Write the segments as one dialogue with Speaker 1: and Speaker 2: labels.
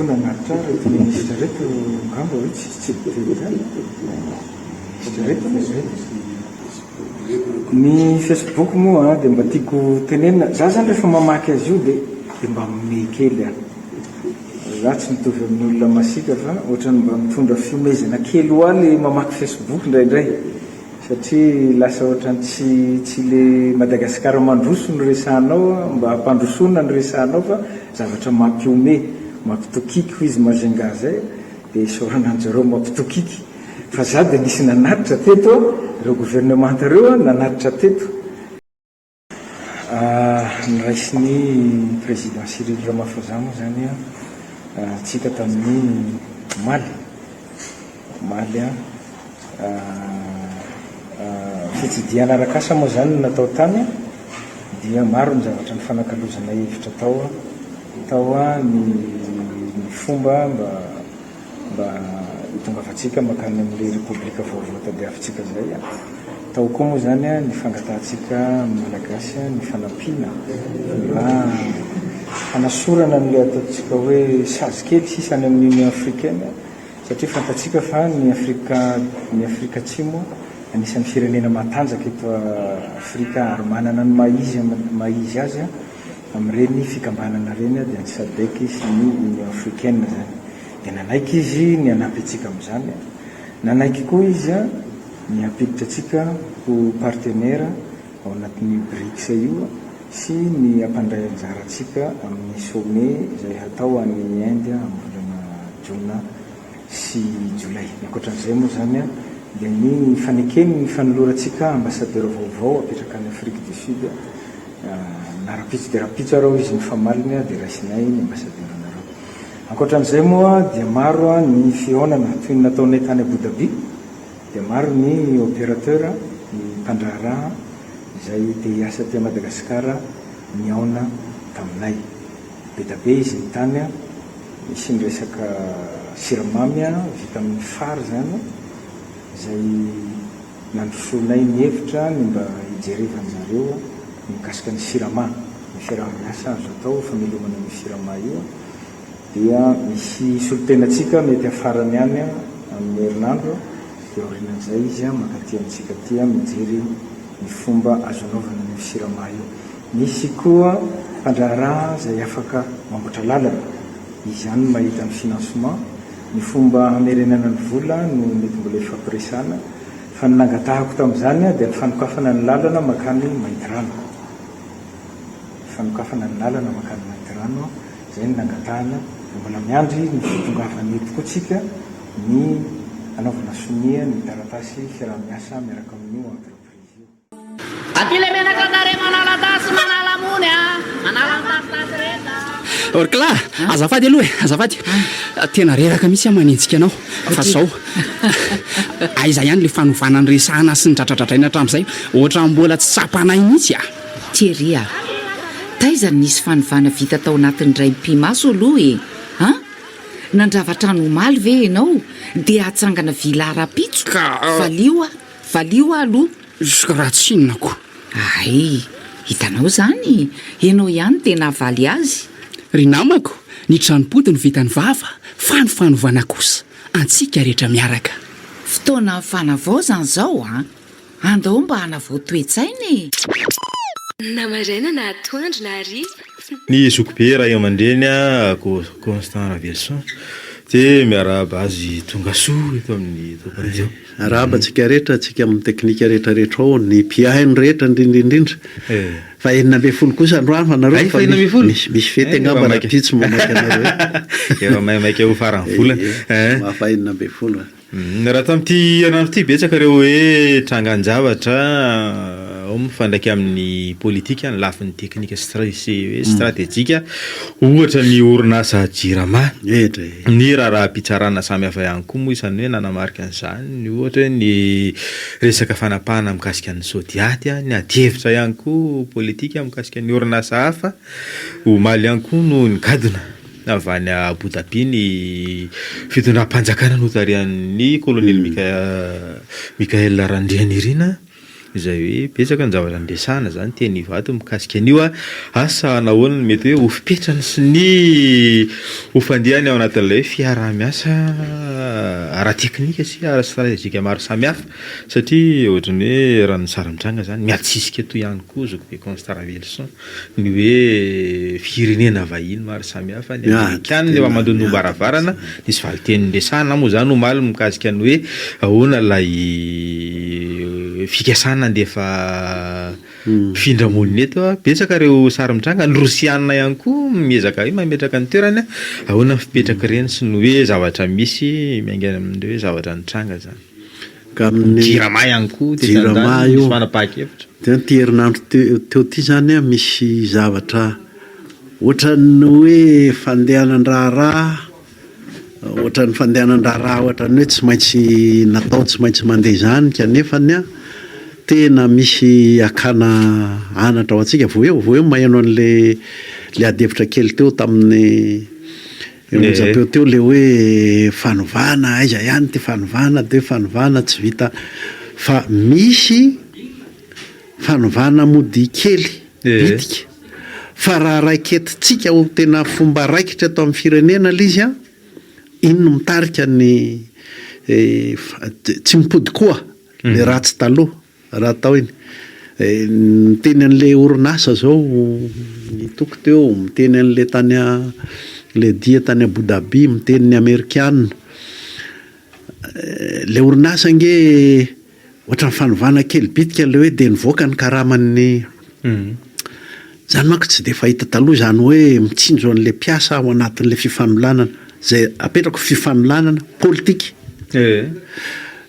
Speaker 1: Matoa nanatitra ahy ireto minisitra ireto angamba hoe tsisy tsy miteny izany an! Minisitra ireto anie ireto. Ny Facebook moa dia mba tiako tenenina, za zany rehefa mamaky azy io dia dia mba mihomehy kely aho. Za tsy mitovy amin'ny olona masiaka fa ohatran'ny mba mitondra fihomezana kely ho ahy le mamaky Facebook indraindray. Satria lasa ohatran'ny tsy tsy le Madagascar mandroso no resahanao mba hampandrosoana no resahanao fa zavatra mampihomehy, mampitokiky hoy izy Majunga zay dia isaorana anjareo mampitokiky fa za dia nisy nanatitra teto ireo gouvernemanta ireo nanatitra teto. Noraisin'ny Président Cyril Ramaphosa moa izany antsika tamin'ny omaly, omaly fitsidihana arak'asa moa izany no natao tany dia maro ny zavatra nifanakalozana hevitra tao, tao ny fomba mba mba hitongavantsika mankany amin'ilay Repoblika vaovao tadiavintsika izay. Tao koa moa izany ny fangatahantsika amin'ny Malagasy ny fanampiana mba hanasorana an'ilay ataontsika hoe sazy kely sisa any amin'ny Union Africaine satria fantatsika fa ny Afrika ny Afrika Atsimo anisan'ny firenena matanjaka eto Afrika ary manana ny maha izy maha izy azy amin'ireny fikambanana ireny dia ny Sadec sy ny Union Africaine izany. Dia nanaiky izy ny hanampy antsika amin'izany. Nanaiky koa izy ny hampiditra antsika ho partenaire ao anatin'io BRICS io sy ny hampandray anjara antsika amin'ny sommet izay hatao any Inde amin'ny volana jona sy jolay. Ny ankoatran'izay moa izany dia ny fanekeny ny fanolorantsika ambassadeur vaovao hapetraka any Afrique du Sud na rahampitso dia rahampitso ary hoy izy ny famaliny dia raisinay ny ambassadeur-nareo. Ankoatra an'izay moa dia maro ny fihaonana toy ny nataonay tany Abu Dhabi dia maro ny opérateur, ny mpandraharaha izay te hiasa aty Madagasikara nihaona taminay. Be da be izy ny tany, misy ny resaka siramamy vita amin'ny fary izany izay nandrosoanay ny hevitra ny mba hijerevan-jareo ny mikasika ny Sirama, ny fiaraha-miasa azo atao famelomana an'io Sirama io dia misy solontenantsika mety hafarany any amin'ny herinandro dia aorianan'izay izy mankaty amintsika aty mijery ny fomba azo anaovana an'io Sirama io. Misy koa mpandraharaha izay afaka mamboatra lalana, izy ihany no mahita ny financement, ny fomba hamerenana ny vola no mety mbola hifampiresahana fa ny nangatahako tamin'izany dia ny fanokafana ny lalana mankany Maintirano. Ny fanokafana ny lalana mankany Maintirano, izay no nangatahana, dia mbola miandry ny fitongavany eto koa tsika ny hanaovana sonia ny taratasy fiaraha-miasa miaraka amin'io entreprise io.
Speaker 2: Aty le menaka tarehy manala tasy manala mony a! Manala ny tasitasy rehetra.
Speaker 3: Orkla, azafady aloha e, azafady. Tena reraka mihitsy aho manenjika anao. Fa zao, aiza ihany le fanovana niresahana sy nidradradradraina hatramin'izay, ohatran'ny mbola tsy tsapanay mihitsy a!
Speaker 4: Thierry a! Taiza no nisy fanovana vita tao anatin'ny indray mipi-maso aloha e! An! Nandrava trano omaly ve ianao dia hatsangana villa rahampitso?
Speaker 3: Ka.
Speaker 4: Valio aho, valio aho aloha!
Speaker 3: Jusque raha tsy inona ko.
Speaker 4: Hay! Hitanao izany? Ianao ihany no tena havaly azy.
Speaker 3: Ry namako, ny tranom-pody no vitan'ny vava fa ny fanovana kosa antsika rehetra miaraka.
Speaker 4: Fotoanan'ny fanavaozana izao an! Andao mba hanavao toe-tsaina e!
Speaker 5: Na maraina na atoandro na hariva.
Speaker 6: Ny zokibe ray aman-dreny Constant Raveloson dia miarahaba azy tongasoa eto amin'ny Top Radio.
Speaker 7: Arahaba antsika rehetra, antsika amin'ny teknika rehetra rehetra ao, ny mpihaino rehetra indrindra indrindra. Fa 16 kosa androany fa nareo
Speaker 6: efa
Speaker 7: misy misy fety angamba rahampitso mamaika anareo
Speaker 6: e. Efa maimaika ho faran'ny volana.
Speaker 7: Ee, zoma faha 16.
Speaker 6: Raha tamin'ity herinandro ity betsaka ireo hoe trangan-javatra ao mifandraika amin'ny politika ny lafiny teknika sy hoe stratejika ohatra ny orinasa Jirama. Ny raharaham-pitsarana samihafa ihany koa moa isan'ny hoe nanamarika an'izany ny ohatra hoe ny resaka fanapahana mikasika ny Sodiat, ny adihevitra ihany koa politika mikasika ny orinasa hafa. Omaly ihany koa no nigadona avy any Abu Dhabi ny fitondram-panjakana notarihan'ny kolonely Michael Randrianirina. Izay hoe betsaka ny zavatra niresahana izany teny Ivato mikasika an'io. Asa nahoana no mety hoe ho fipetrany sy ny ho fandehany ao anatin'ilay hoe fiaraha-miasa ara-teknika sy ara-stratejika maro samihafa satria ohatran'ny hoe raha ny sary mitranga izany miady sisika eto ihany koa zokibe Constant Raveloson ny hoe firenena vahiny maro samihafa, ny amerikanina efa mandondom-baravarana, nisy valinteny niresahana moa izany omaly mikasika ny hoe ahoana ilay fikasana handefa mpifindra monina eto, betsaka ireo sary mitranga, ny rosianina ihany koa miezaka hoe mametraka ny toerany, ahoana ny fipetrak'ireny sy ny hoe zavatra misy miainga amin'ireo hoe zavatra nitranga izany.
Speaker 7: Ka amin'ny
Speaker 6: Jirama ihany koa tetsy
Speaker 7: Jirama
Speaker 6: andaniny
Speaker 7: io.
Speaker 6: misy fanapahan-kevitra.
Speaker 7: Dia ity herinandro teo teo ity izany an, misy zavatra ohatran'ny hoe fandehanan-draharaha, ohatran'ny fandehanan-draharaha ohatran'ny hoe tsy maintsy natao tsy maintsy mandeha izany kanefany an, tena misy hakana anatra ho antsika. Vao eo vao eo maheno an'ilay ilay adihevitra kely teo tamin'ny Eo onjam-peo teo le hoe fanovana, aiza ihany ity fanovana de fanovana tsy vita fa misy fanovana mody kely bitika fa raha raiketintsika ho tena fomba raikitra eto amin'ny firenena le izy an, iny no mitarika ny tsy mipody koa le ratsy taloha. Raha atao iny. Miteny an'ilay orinasa zao ny toko teo, miteny an'ilay tany ilay dia tany Abu Dhabi, miteny ny amerikana. Ilay orinasa ange ohatran'ny fanovana kely bitika ilay hoe dia nivoaka ny karaman'ny Izany manko tsy dia fahita taloha izany hoe mitsinjo an'ilay mpiasa ao anatin'ilay fifanolanana, izay apetrako fifanolanana politika.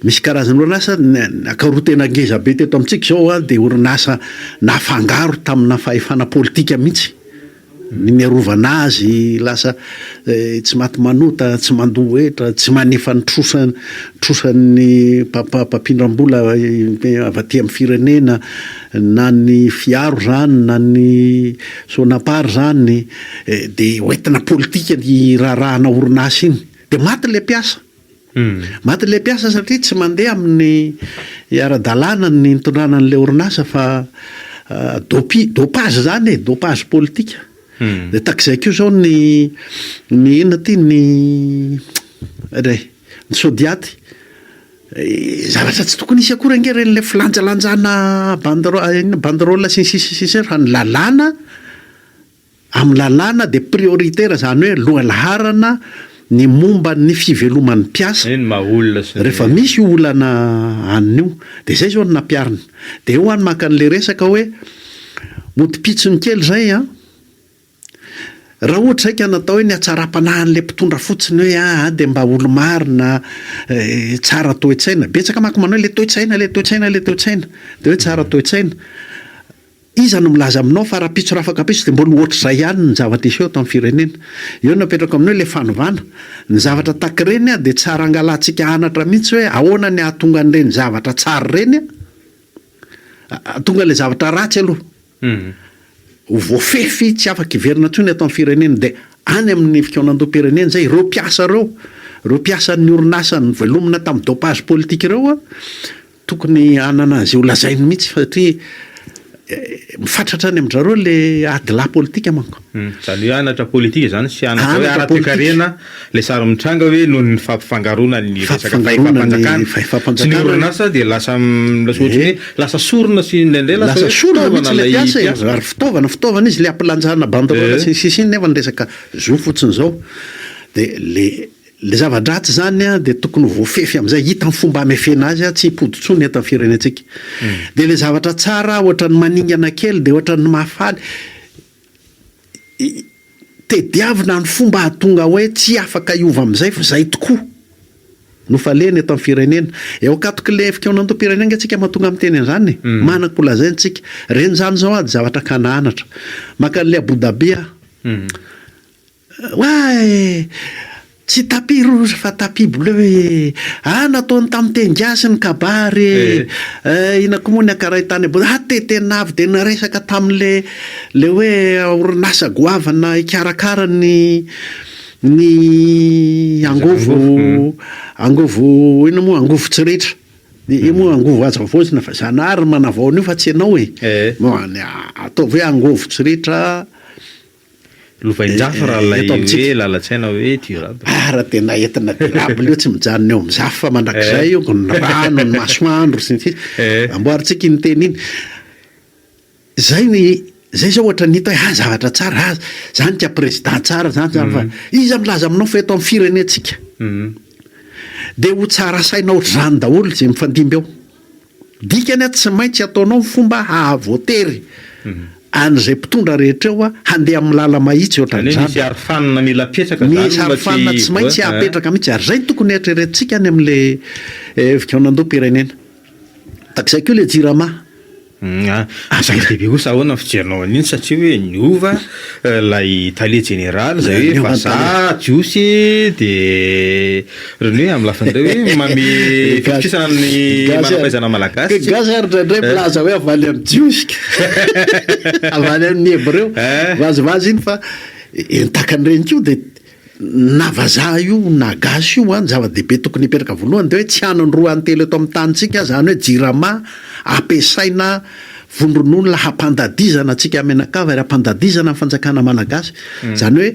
Speaker 7: Misy karazana orinasa, ny ankaroa tena ngeza be teto amintsika izao dia orinasa nafangaro tamina fahefana politika mihitsy. Ny niarovana azy lasa tsy maty manota, tsy mandoa hetra, tsy manefa ny trosa trosan'ny mpampindram-bola avy aty amin'ny firenena, na ny fiaro izany na ny Sonapar izany dia hoentina politika ny raharahana orinasa iny. Dia maty ilay mpiasa. Maty ilay mpiasa satria tsy mandeha amin'ny ara-dalàna ny nitondrana an'ilay orinasa fa dopi- dopage izany e, dopage politika. Dia tahak'izay koa izao ny ny inona ity ny re ny Sodiat. Zavatra tsy tokony hisy akory ange ireny ilay filanjalanjana bandero- inona banderole sy ny sisa sy ny sisa fa ny lalàna Amin'ny lalàna dia prioritaire izany hoe lohalaharana ny momba ny fiveloman'ny mpiasa
Speaker 6: Ny maha olona sy ny.
Speaker 7: rehefa misy io olana anona io. Dia izay izao no nampiharina. Dia eo aho no maka an'ilay resaka hoe mody pitsony kely izay an! Raha ohatra izay ka natao hoe ny hatsaram-panahin'ilay mpitondra fotsiny hoe aa dia mba olo-marina, tsara toe-tsaina. Betsaka manko manao hoe ilay toe-tsaina, ilay toe-tsaina, ilay toe-tsaina. Dia hoe tsara toe-tsaina. Iza no milaza aminao fa rahampitso rafakampitso dia mbola ho ohatr'izay ihany ny zavatra hiseho eto amin'ny firenena? Eo no apetrako aminao ilay fanovana. Ny zavatra tahaka ireny dia tsara angalantsika anatra mihitsy hoe ahoana ny hahatonga an'ireny zavatra tsara ireny hahatonga ilay zavatra ratsy aloha ho voafefy tsy afaka hiverina intsony eto amin'ny firenena. Dia any amin'ny fikaonandoham-pirenena izay ireo mpiasa ireo, ireo mpiasan'ny orinasa novelomina tamin'ny dopage politique ireo Tokony hanana izay ho lazainy mihitsy satria mifatratra any amin-dry zareo le ady lahy politika manko.
Speaker 6: Izany hoe anatra politika izany sy anatra hoe ara-toekarena ilay sary mitranga hoe noho ny fampifangaroana ny resaka fahefam-panjakana sy ny orinasa dia lasa lasa ohatran'ny hoe lasa sorona sy indraindray lasa
Speaker 7: hoe
Speaker 6: fitaovana
Speaker 7: ilay mpiasa e, ary fitaovana fitaovana izy ilay ampilanjana banderole sy ny sisa iny nefa ny resaka zo fotsiny izao dia le Le zava-dratsy zany an dia tokony ho voafefy amin'izay, hita ny fomba hamefena azy an, tsy hipody intsony eto amin'ny firenentsika. Dia le zavatra tsara ohatran'ny maningana kely dia ohatran'ny mahafaly, tediavina ny fomba hahatonga hoe tsy afaka hiova amin'izay fa izay tokoa no falehany eto amin'ny firenena. Eo ankatok'le fikaonandoham-pirenena ange tsika mahatonga miteny an'izany e, manan-ko lazaina tsika. Ireny zany zao an zavatra hakana anatra. Maka an'le Abu Dhabi aho. Oay! Tsy tapis rouge fa tapis bleu e! Ah nataony tamin'ny teny gasy ny kabary e! Eh inona koa moa ny ankaray tany ambony ah te tena avy dia niresaka tamin'le le hoe orinasa goavana hikarakara ny ny angovo angovo inona moa angovo tsy ritra. Io moa angovo azo havaozina fa Zanahary no manavao an'io fa tsy ianao e. Bon, ataovy hoe angovo tsy ritra
Speaker 6: Lovain-jafy raha ilay
Speaker 7: eto amintsika.
Speaker 6: hoe lalan-tsaina hoe durable.
Speaker 7: Ah raha tena entina durable io tsy mijanona eo amin'ny zafy fa mandrakizay io, ny rano, ny masoandro sy ny sisa. Amboarintsika iny teny iny. Zay ny, zay zao ohatra ny hita hoe ah zavatra tsara, ah zany ka président tsara zany zany fa iza milaza aminao fa eto amin'ny firenentsika dia ho tsara saina ohatr'izany daholo izay mifandimby eo. Dikany a tsy maintsy ataonao ny fomba hahavoatery an'izay mpitondra rehetra eo handeha amin'ny lala-mahitsy
Speaker 6: Izany hoe
Speaker 7: ohatran'izany.
Speaker 6: misy arofanina mila apetraka izany
Speaker 7: Misy
Speaker 6: mba tsy
Speaker 7: arofanina tsy maintsy apetraka mihitsy ary izay no tokony eritreretintsika any amin'ilay fikaonandoham-pirenena. Tahaka izay koa ilay Jirama.
Speaker 6: Zava-dehibe kosa ahoana ny fijerinao an'iny satria hoe niova ilay tale jeneraly izay hoe vazaha, jiosy dia ohatran'ny hoe amin'ny lafiny iray hoe manome fitokisana ny manam-pahaizana malagasy.
Speaker 7: Gasy ary indraindray milaza hoe avy any amin'ny jiosy ka, avy any amin'ny hebreo, vazivazy iny fa ny tahaka an'ireny koa dia Na vazaha io na gasy io an, ny zava-dehibe tokony hipetraka voalohany dia hoe tsy hanan-droa an-telo eto amin'ny tanintsika izany hoe jirama ampiasaina vondron'olona hampandadizana antsika mianakavy ary hampandadizana ny fanjakana malagasy. Izany hoe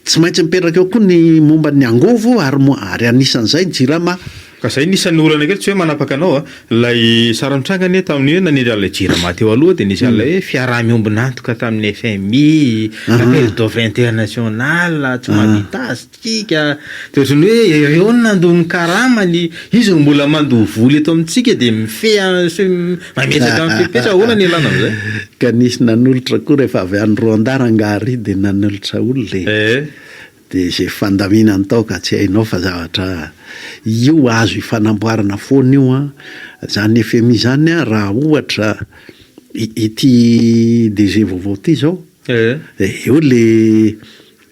Speaker 7: tsy maintsy mipetraka eo koa ny momba ny angovo ary ary anisan'izay ny jirama.
Speaker 6: Ka zay ny isan'ny olana kely, tsy hoe manapaka anao a, ilay sary nitranga anie tamin'ny hoe nanendry an'ilay jirama teo aloha dia nisy an'ilay hoe fiaraha-miombon'antoka tamin'ny FMI, appel d'offre international, tsy mahavita azy tsika, dia ohatran'ny hoe ireo no nandoa ny karamany, izy no mbola mandoa vola eto amintsika dia mifehy sy mametraka ny fepetra, ahoana ny ialana amin'izay?
Speaker 7: Ka nisy nanolotra koa rehefa avy any Rwanda rangahy ry dia nanolotra olona e. Dia izay fandaminany tao ka tsy hainao fa zavatra io azo ifanamboarana foana io an, izany fmi izany an raha ohatra ity DG vaovao ity izao dia eo le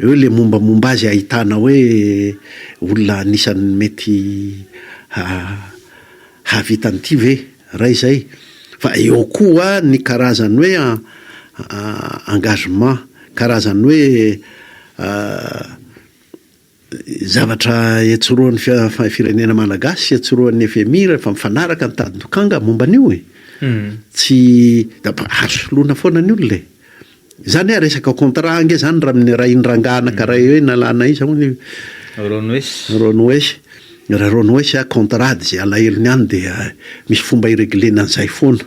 Speaker 7: eo le mombamomba azy ahitana hoe olona anisan'ny mety hahavita an'ity ve raha izay fa eo koa ny karazany hoe engagement karazany hoe zavatra etsorohan'ny firenena malagasy sy etsorohan'ny fmi rehefa mifanaraka ny tadin-dokanga momba an'io e! Tsy azo soloina foana ny olona e! Izany hoe resaka contrat ange izany raha amin'ny raha iny rangahy anankiray hoe nalana iza moa ny
Speaker 6: Ronwes.
Speaker 7: Ronwes. Raha Ronwes contrat dia izay alahelony any dia misy fomba hi-regler-na an'izay foana.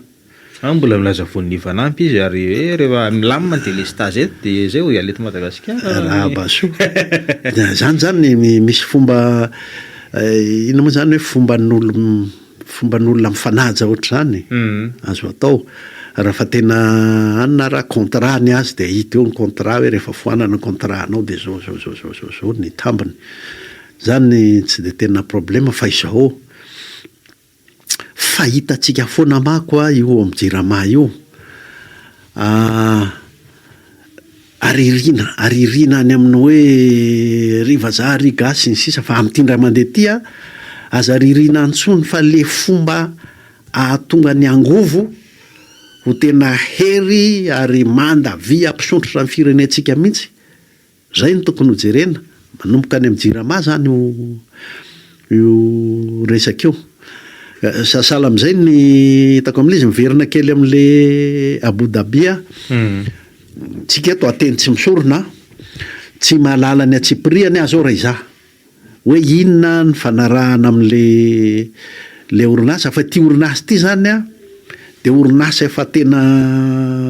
Speaker 6: An mbola milaza vonona hifanampy izy ary hoe rehefa milamina ny delestazy eto dia zay vao hiala eto Madagasikara.
Speaker 7: Arahaba soa. Zany zany misy fomba inona moa zany hoe fomban'olo fomban'olona mifanaja ohatr'izany azo atao. Raha fa tena anona raha contrat ny azy dia hita eo ny contrat hoe rehefa foanana ny contrat anao dia zao zao zao zao zao zao ny tambiny. Zany tsy dia tena problème fa izao. Fahitantsika foana manko io ao amin'ny jirama io Aririana, aririana any amin'ny hoe ry vazaha ry gasy sy ny sisa fa amin'ity indray mandeha ity aza aririana intsony fa le fomba ahatonga ny angovo ho tena hery ary manda vy hampisondrotra ny firenentsika mihitsy. Zay no tokony ho jerena, manomboka any amin'ny jirama zany io io resaka io. Sahala amin'izay ny hitako amin'ilay izy, miverina kely amin'le Abu Dhabi aho, tsika eto Ateny tsy misorona, tsy mahalala ny antsipirihany aho zao raha izaho. Hoe inona ny fanarahana amin'le le orinasa fa ity orinasa ity zany an de orinasa efa tena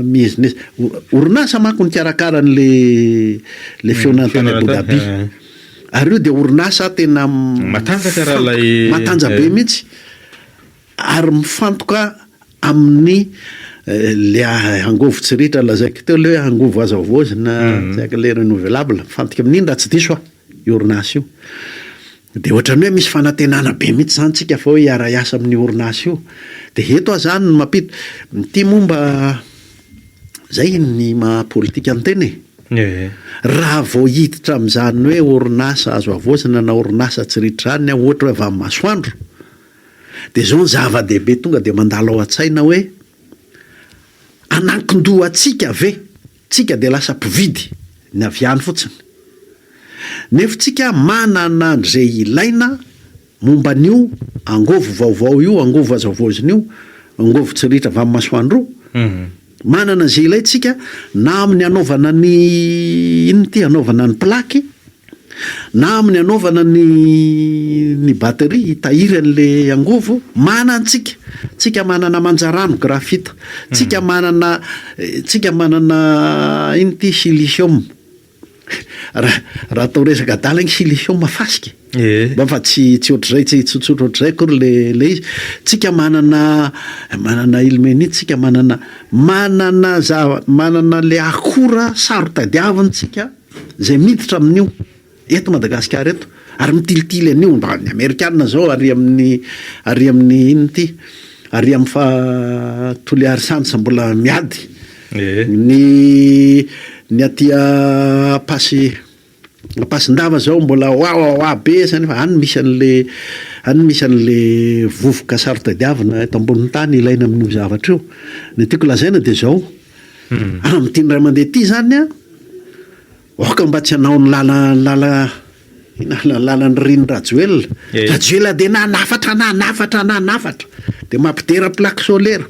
Speaker 7: miezinezina, orinasa manko nikarakara an'le le fihaonana tany Abu Dhabi ary io de orinasa tena
Speaker 6: Matanjaka raha ilay
Speaker 7: matanjaka be mihitsy ary mifantoka amin'ny le angovo tsy ritra lazaiko teo le hoe angovo azo havaozina tsy haiko le renouvelable mifantoka amin'iny raha tsy diso aho. io orinasa io. Dia ohatran'ny hoe misy fanantenana be mihitsy izany tsika fa hoe hiara-hiasa amin'io orinasa io. Dia eto aho izany no mampiditra, ity moa mba izay ny maha politika ny tena e. Raha vao hiditra amin'izany hoe orinasa azo havaozina na orinasa tsy ritra izany aho, ohatra hoe avy amin'ny masoandro, dia izao ny zava-dehibe tonga dia mandalo ao an-tsaina hoe hanankin-doha antsika ve Tsika dia lasa mpividy ny avy any fotsiny. Nefa tsika manana an'izay ilaina. momba an'io angôvo vaovao io, angôvo azo havaozina io, angôvo tsy ritra avy amin'ny masoandro io. Manana izay ilaintsika na amin'ny hanaovana ny inona ity, hanaovana ny plaque, na amin'ny hanaovana ny ny batterie hitahiry an'le angovo, manantsika, tsika manana manjarano, graphite, tsika manana tsika manana inona ity silicium. Raha raha atao resaka adala iny silicium fasika e. Mba fa tsy tsy ohatr'izay tsy tsotsotra ohatr'izay akory le le izy. Tsika manana manana ilmenite tsika manana manana zava manana le akora saro-tadiavina tsika izay miditra amin'io eto Madagasikara eto ary mitilitily an'io mba ny amerikana zao ary amin'ny ary amin'ny inona ity ary amin'ny fa Toliary Sands mbola miady Ny ny aty Ampasy Ampasindava zao mbola wawawa be zany fa any misy an'le any misy an'le vovoka saro-tadiavina eto ambonin'ny tany ilaina amin'io zavatra io. Ny tiako lazaina dia zao, amin'ity indray mandeha ity zany an, aoka mba tsy hanao ny lala lala inona lalan'i Riny Rajoelina. Rajoelina dia nanafatra nanafatra nanafatra dia mampidera plaque solaire.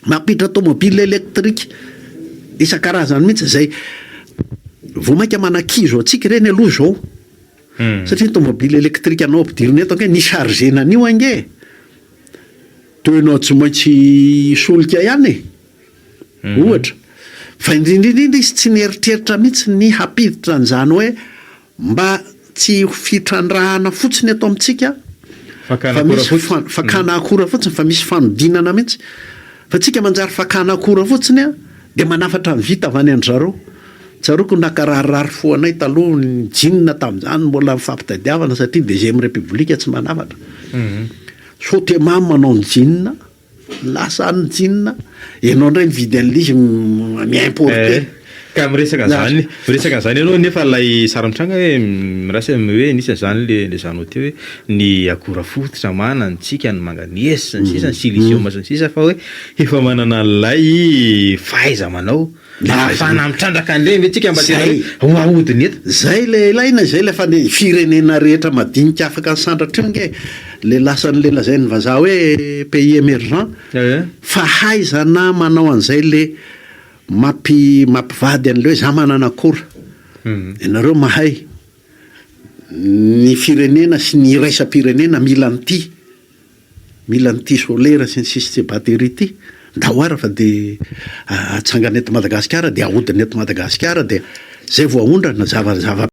Speaker 7: Mampiditra tomobile électrique isan-karazany mihitsy izay vao mainka manakizo antsika ireny aloha izao. Satria ny tomobile électrique anao ampidirina eto ange, ny charger-na an'io ange tena tsy maintsy solika ihany e. Ohatra. Fa indrindra indrindra izy tsy nieritreritra mihitsy ny hampiditra an'izany hoe Mba tsy ho fitrandrahana fotsiny eto amintsika
Speaker 6: Fakana
Speaker 7: fa
Speaker 6: akora
Speaker 7: misy
Speaker 6: fotsiny.
Speaker 7: fakana akora fotsiny fa misy fanodinana mihitsy. Fa tsika manjary fakana akora fotsiny a, dia manafatra ny vita avy any an-dry zareo. Tsaroako nankararirary fo anay taloha ny jean tamin'izany mbola nifampitadiavana satria deuxième république tsy manafatra. Sotema manao ny jean. Lasa any tsinona, ianao indray mividy an'ilay izy mi-importer.
Speaker 6: Eh, ka miresaka an'izany, miresaka an'izany ianao nefa ilay sary mitranga hoe mirasa hoe nisy an'izany le le zanao teo hoe ny akora fototra manana antsika ny manganese sy ny sisa ny silicium sy ny sisa fa hoe efa manana an'ilay fahaiza-manao Ahafahana mitrandraka an'ireny ve tsika mba tena hoe ho ahodina eto?
Speaker 7: Zay le ilaina, zay le fa ny firenena rehetra madinika afaka nisandratra io nge le lasan'le lazain'ny vazaha hoe pays emergent fahaizana manao an'izay le mampi mampivady an'le hoe za manana akora, ianareo mahay, ny firenena sy ny iraisam-pirenena mila an'ity. Mila an'ity solaire sy ny sisa ity batterie ity, ndao ara fa dia atsangana eto Madagasikara dia ahodina eto Madagasikara dia zay vao aondrana, zava zava.